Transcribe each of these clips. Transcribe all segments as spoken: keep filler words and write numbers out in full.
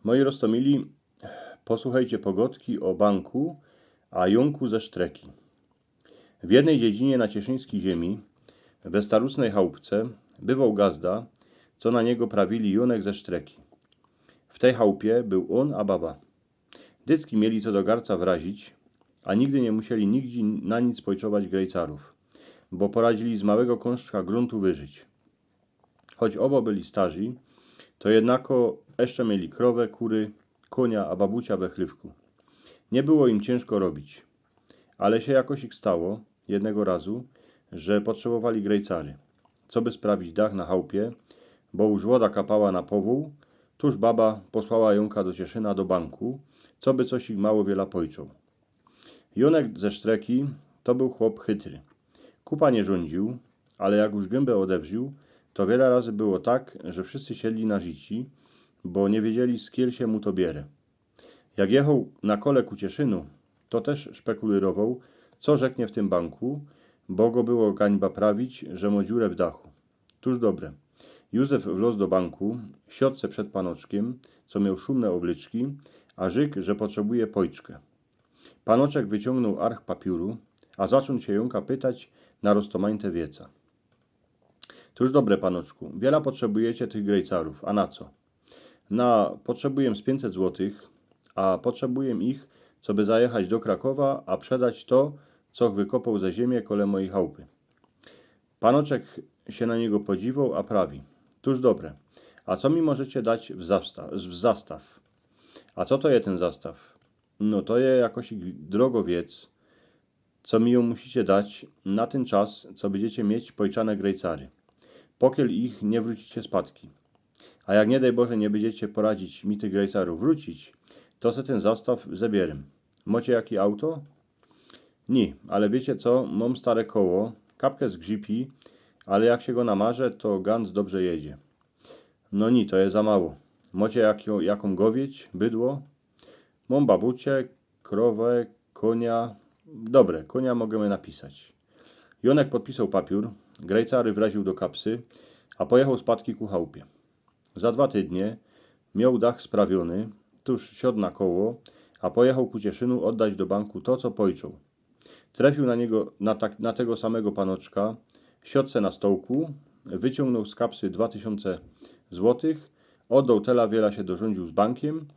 Moji roztomili, posłuchejcie pogodki ô banku a Jónku ze Sztreki. W jednej dziedzinie na cieszyńskij ziemi, we starusnej chałupce, bywoł gazda, co na niego prawili Jónek ze Sztreki. W tej chałupie był ôn a baba. Dycki mieli co do garca wrazić, a nigdy niy musieli nigdzie na nic pojczować grejcarōw, bo poradzili z małego kōnszczka grōntu wyżyć. Choć ôba byli starzi, to jednako jeszcze mieli krowę, kury, kōnia a babucia we chlywku. Niy było im ciynżko robić. Ale sie jakosik stało jednego razu, że potrzebowali grejcary, coby sprawić dach na chałupie, bo już woda kapała na powōł. Tōż baba posłała Jónka do Cieszyna do banku, coby cosik mało wiela pojczoł. Jónek ze Sztreki to był chłop chytry. Kupa niy rzuńdził, ale jak już gymba ôdebrził, to wiela razy było tak, że wszyscy siedli na rzici, bo niy wiedzieli, z kiel sie mu to biere. Jak jechoł na kole ku Cieszynu, to tyż szpekulyrowoł, co rzeknie w tym banku, bo go było gańba prawić, że mo dziurę w dachu. Tōż dobre. Józef wlōz do banku, siodł se przed panoczkiym, co mioł szumne ôblyczki, a rzyk, że potrzebuje pojczkã. Panoczek wyciōngnōł arch papiōru, a zaczōn sie Jónka pytać na roztomańte wieca. Tōż dobre, panoczku, wiela potrzebujecie tych grejcarōw, a na co? Na, potrzebujym z piyńćset złotych, a potrzebujym ich, coby zajechać do Krakowa, a przedać to, co wykopoł ze ziymie kole mojij chałupy. Panoczek sie na niego podziwoł, a prawi: Tōż dobre, a co mi możecie dać w zastaw? W zastaw? A co to je tyn zastaw? No to je jakosik drogo wiec, co mi jōm musicie dać na tyn czas, co bydziecie mieć pojczane grejcary, pokiel ich niy wrōcicie spadki. A jak niy dej Boże niy bydziecie poradzić mi tych grejcarōw wrōcić, to se tyn zastaw zebierym. Mocie jaki auto? Ni, ale wiycie co, mōm stare koło, kapkã zgrzypi, ale jak sie go namarze, to gans dobrze jedzie. No ni, to je za mało. Mocie jakōm gowieć, bydło? Mōm babucie, krowę, kōnia. Dobre, kōnia możymy napisać. Jónek podpisoł papiōr, grejcary wraziōł do kapsy, a pojechoł spadki ku chałupie. Za dwa tydnie mioł dach sprawiōny, tōż siodł na koło, a pojechoł ku Cieszynu ôddać do banku to, co pojczoł. Trefiōł na niego, na, tak, na tego samego panoczka, siodł se na stołku, wyciōngnōł z kapsy dwa tysiōnce złotych, ôddoł tela, wiela sie dorzuńdziōł z bankiym,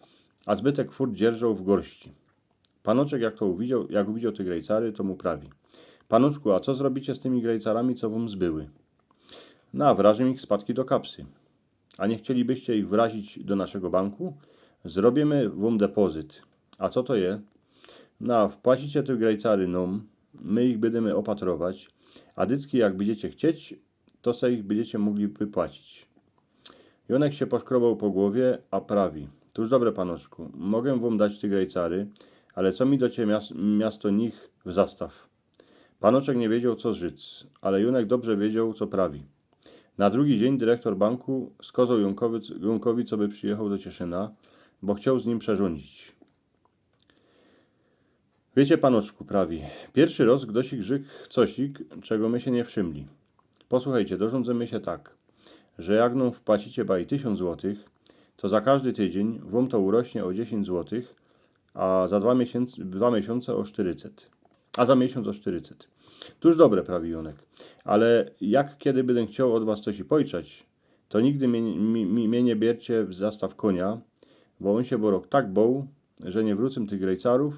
a zbytek furt dzierżoł w gorści. Panoczek, jak to uwidzioł, jak uwidzioł te grejcary, to mu prawi: Panoczku, a co zrobicie z tymi grejcarami, co wōm zbyły? Na, wrażym ich spadki do kapsy. A niy chcielibyście ich wrazić do naszego banku? Zrobiymy wōm depozyt. A co to je? Na, wpłacicie te grejcary nōm, my ich bydymy ôpatrować, a dycki, jak bydziecie chcieć, to se ich bydziecie mogli wypłacić. Jónek sie poszkroboł po gowie, a prawi: Tōż dobre, panoczku, mogę wōm dać te grejcary, ale co mi docie mias-, miasto nich w zastaw? Panoczek niy wiedzioł, co rzyc, ale Jónek dobrze wiedzioł, co prawi. Na drugi dziyń dyrektor banku skozoł Jónkowi, Jónkowi, coby przijechoł do Cieszyna, bo chcioł z nim przerzuńdzić. Wiycie, panoczku, prawi, piyrszy roz gdosik rzyk cosik, czego my sie niy wszymli. Posłuchejcie, dorzuńcymy sie tak, że jak nōm wpłacicie baj tysiōnc złotych, to za kajdy tydziyń wōm to urośnie ô dziesiyńć złotych, a za dwa miesiōnce, dwa miesiōnce ô sztyryset. A za miesiōnc ô sztyryset. Tōż dobre, prawi Jónek. Ale jak kedy bydã chcioł ôd was coś pojczać, to nigdy mie, mie, mie niy biercie w zastaw kōnia, bo ôn sie bo rok tak boł, że niy wrōcym tych grejcarōw,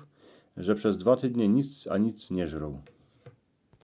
że bez dwa tydnie nic a nic niy żroł.